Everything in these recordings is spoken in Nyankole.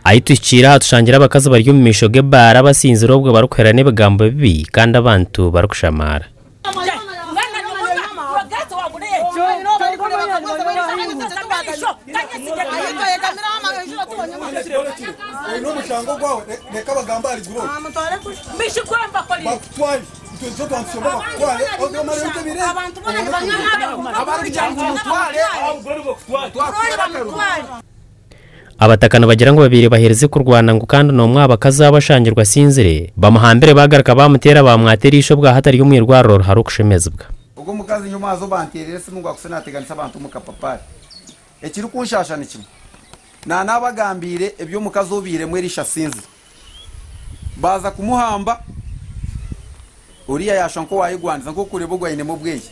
Ahi tuhikiire aha tushangire abakazi bari omu maisho g'ebaara basinzire obwo barikuherana ebigambo bibi kandi abantu barikushamaara. Abataka nibagira ngu babaire baherize kurwana ngu kandi n'omwe aha bakazi abo ashangirwe asinzire, bamuhambire bagaruka bamuteera bamwata eriisho obwahati ari omu irwariro harikushemezibwa. Ogwo omukazi nyowe maaza obanteerera esimu ngu akuse naateganisa abantu omu kapapari. Ekirikunshasha ni kimwe, naanaabagambiire eby'omukazi obairemu eriisho asinzire. Baaza kumuhamba, oriya yaashusha nk'owaayegwandiza nk'okureeba ogu ainemu obwengye.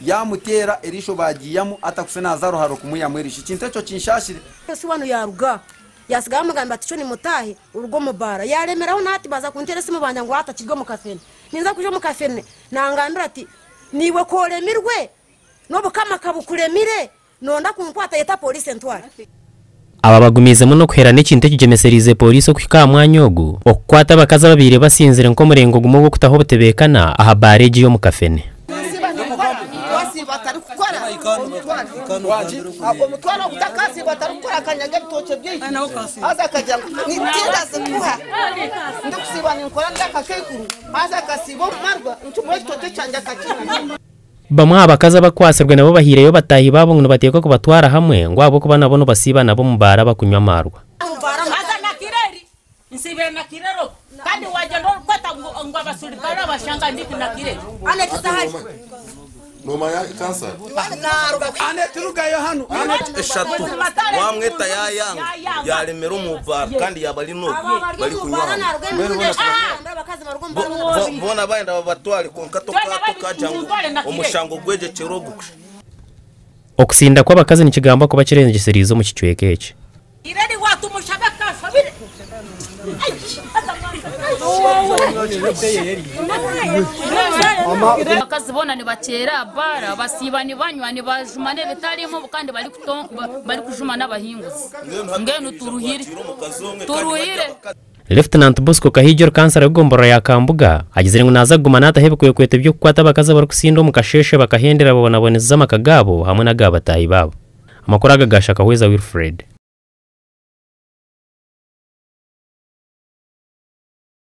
Yaamuteera, eriisho baagiiyamu, atakuse naaza ruharo kumwihamu eriisho. Ekintu ekyo kinshaashire. Esi wanu yaaruga, yaatsigaho amugambira ati, Cyo nimutaahe, oruge omu baara. Yaaremeraho na hati baaza kunteera esimu bangira ngu hati akiri omu kafene. Ninza kwija omu kafene, nangambira ati, Naiwe ku oremirwe, n'Obukama ka bukuremire, Noonda kunkwata yeta pooriisi entware. Aba bagumiizemu n'okuheerana ekintu ekigyemesereize pooriisi okuhika aha mwanya ogu okukwata abakazi ababaire basinzire nk'omurengo gumwe ogw'okutaho obutebeekana aha baara egi ey'omu Kafene. Bamwe aha bakazi abakwatsirwe nabo bahaireyo bataahi baabo ngu nibateekwa kubatwara hamwe ngu ahabw'okuba nabo nibasiiba nabo omu baara bakunywa amaarwa. Eshatu wamweta yayanga yaremera omu baara kandi yaba ari n'ogwo barikunywa hamwe. Boona bayenda babatware kwonka tokagira ngu omushango gwegyekyere ogu kusha. Okusinda kw'abakazi nikigambwa kuba kirengyesereize omu kicweka eki. Abakazi boona nibakyera aha baara, basiiba nibanywa, nibajuma n'ebitarimu kandi barikujuma n'abahinguzi. Mbwenu turuhire, turuhire. Lieutenant Bosco Kahiigi ori kansara w'egomborora ya Kambuga agizire ngu naaza kuguma naataho ebikwekweto by'okukwata abakazi abarikusinda omu kasheeshe bakahendera babonabonesize amaka gaabo hamwe n'aga bataahi baabo. Amakuru aga ga Shakahweza Wilfred.